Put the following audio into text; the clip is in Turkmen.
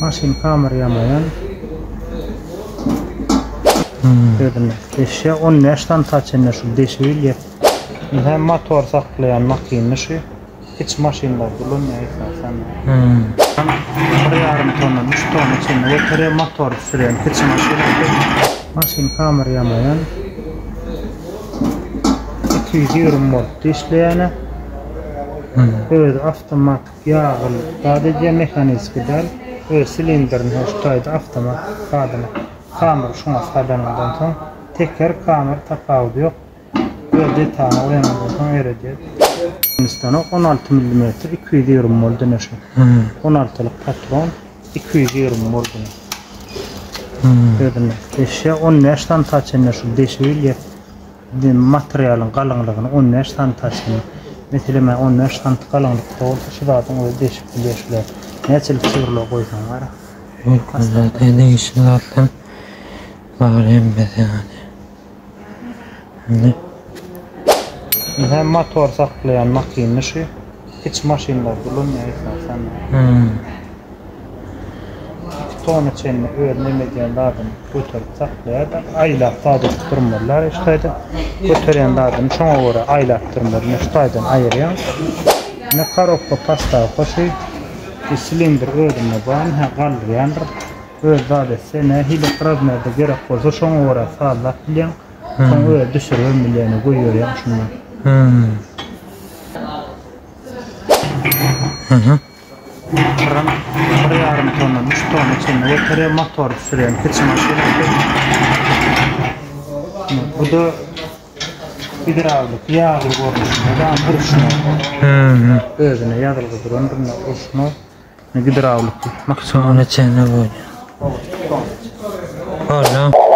Maşyn kamera ýamaýan. Özüne deşýär. 15 santa çenli şu deşip bilýär. Hem motor saklaýan makinli şu. Kiçi maşynlar ulanýar esasan. Bir ýarym tonna, üç tonna çenli göterýär motor sürýän kiçi maşyn. Maşyn kamera ýamaýan. 220 volt işleýäne. Özi awtomat Ýagly zat edýär mehaniski däl. Öz silindrini hem şu taýda awtomat zadyny kamera şuňa salanyňdan soň teker kamera tapawudy ýok. Öz detalyny goýanyňdan soň eredýär. Stanok 16 millimetr 220 volt ine şu. 16lyk patron 220 volt ine. Özüne deşýär 15 santa çenli şu deşip bilýär. Materialyň galyňlygyny on bäş santa çenli, meselem, on bäş sant galyňlykda bolsa şu zadyň özi deşip bilýär şular. Näçelik çygyrlygy goýsaň bar. Zaten degişli zatlar bar hemmesi ýaly. Indi. Hem motor saklaýan makinli şu. Kiçi maşynlarda ulanýar esasan. 2 tonna çenli öz neme edýän zadyny göterip saklaýar-da, aýlap zat edip durmalylar şu taýda. Göterýän zadyny şoňa görä aýlap durmaly. Ine şu taýdan aýyrýaň. Ine korobka postawka şu silindr özünde bar, hä galdyrýandyr. Öz zat etse nähili razmerde gerek bolsa şoňa görä sazlap bilýäň. Soň özi düşüribem bilýän, goýberýäň şundan. Gram bir ýarym tonna, üç tonna çenli göterýär, motor sürýän kiçi maşyn. Bu-da gidrawlik ýagly görnüşinde, da uruşma. Özüne ýazylgy duran bir uruşma gidrawlik. Tonna çenli bolýar. Bolýar.